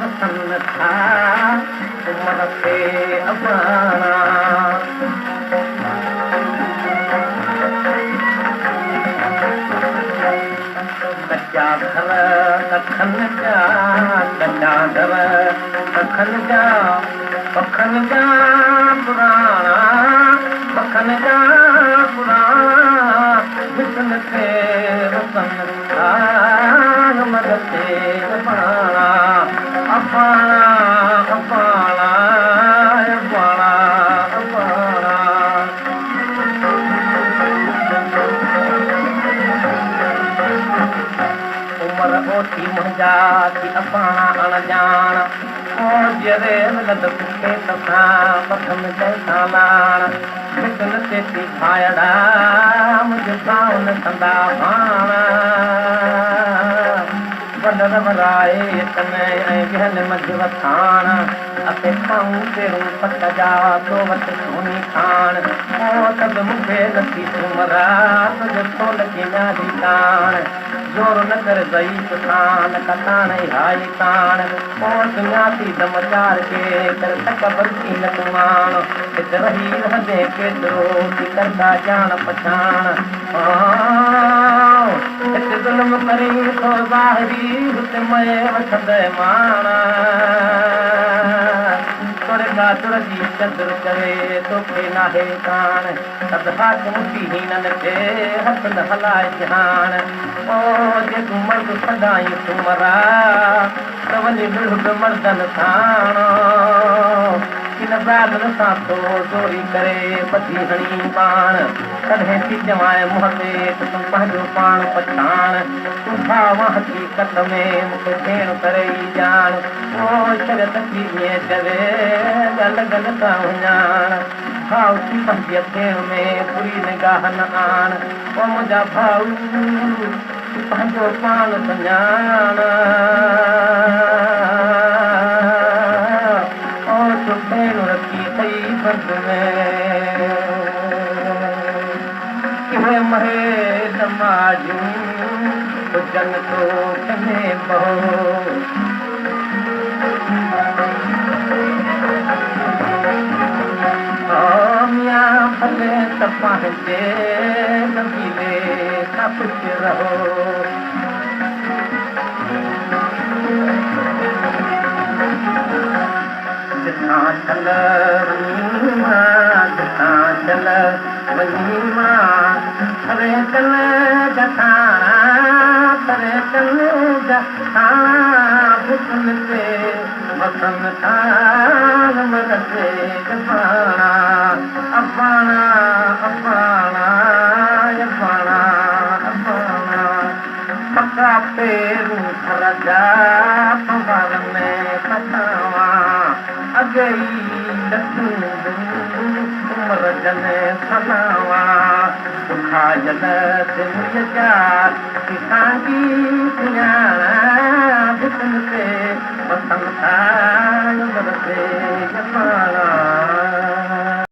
وسن ٿا عمر تي اباڻا. ڪچا گهر ڪکن جا، ڪچا گهر ڪکن جا، پکن جا پراڻا، پکن جا پراڻا، جسن تي وسن ٿا عمر تي اباڻا، اباڻا، اباڻا، اباڻا، اباڻا. عمر اوٺي منهنجا ٿي اباڻا اڻ ڄاڻ، او جيئري ملند پکي تسان ٻڌم جنهن سان لاڻ، ڀتن تي ٿي ڀائڙا منهنجي ڀائن سندا ڀاڻ. ولر ورائي اچن ۽ ويهن منجهه وٿاڻ، اسين کائون پيرون پٽ جا تو وٽ سوني کاڻ، او ته به مون کي نه ٿي سومرا تنهنجو ٿو لڳي نياهي ڪاڻ، زور نه ڪر ضعيف سان نه ڪا تاڻ اها ئي تاڻ، او سڃاتي دم چار ڪي ڪر تڪبر ٿي نه تون آڻ، هت رهي رهندين ڪيترو ٿي ڪر ڪا ڄاڻ پڇاڻ. هت ظلم ڪرين ٿو ظاهري هت مئي وٺندين ماڻ. توڙي ڪا در جي چندر چوي توکي ناهي ڪاڻ. سڀ حاڪم ٿي هينن کي هٿ نه هلائج هاڻ. او جي تون مرد سڏائين سومرا ته وڃي وڙهه به مردن ساڻ. ڪن زالن سان ٿو زوري ڪري ٻڌي هڻين ٻاڻ. تڏهن ٿي چوانء منهن تي ته تون پنهنجو پاڻ پڇاڻ. تون ڀاء وان حقيقت ۾ مون کي ڀيڻ ڪري ئي ڄاڻ. او شريعت ٿي ائين چوي ڳل ڳل تان اهڃاڻ. ڀاء ٿي پنهنجيء ڀيڻ ۾ بري نگاهه نه آڻ. او منهنجا ڀاء تون پنهنجو پاڻ سڃاڻ. او ڇو ڀيڻ رکي اٿئي بند ۾. اهي مهل ماڙيون هجن توک ۾ بهو. او ميان ڀلي ته پنهنجي قبيلي سان خوش رهو. جتان ڇل وڃي مان، جتان ڇل وڃي مان، ٿري ڪن جا ٿاڻا، ٿري ڪن جا ٿاڻا، ڀتن تي وسن ٿا عمر تي اباڻا، اباڻا، اباڻا، اباڻا، اباڻا. پڪا پيرون ٿر جا پنوار ۾ پساوان، اڳي ئي لٿيون هيون عمر جن سناوان. ڏکايل دلڙيء جا ٿي سانگي سڃاڻان.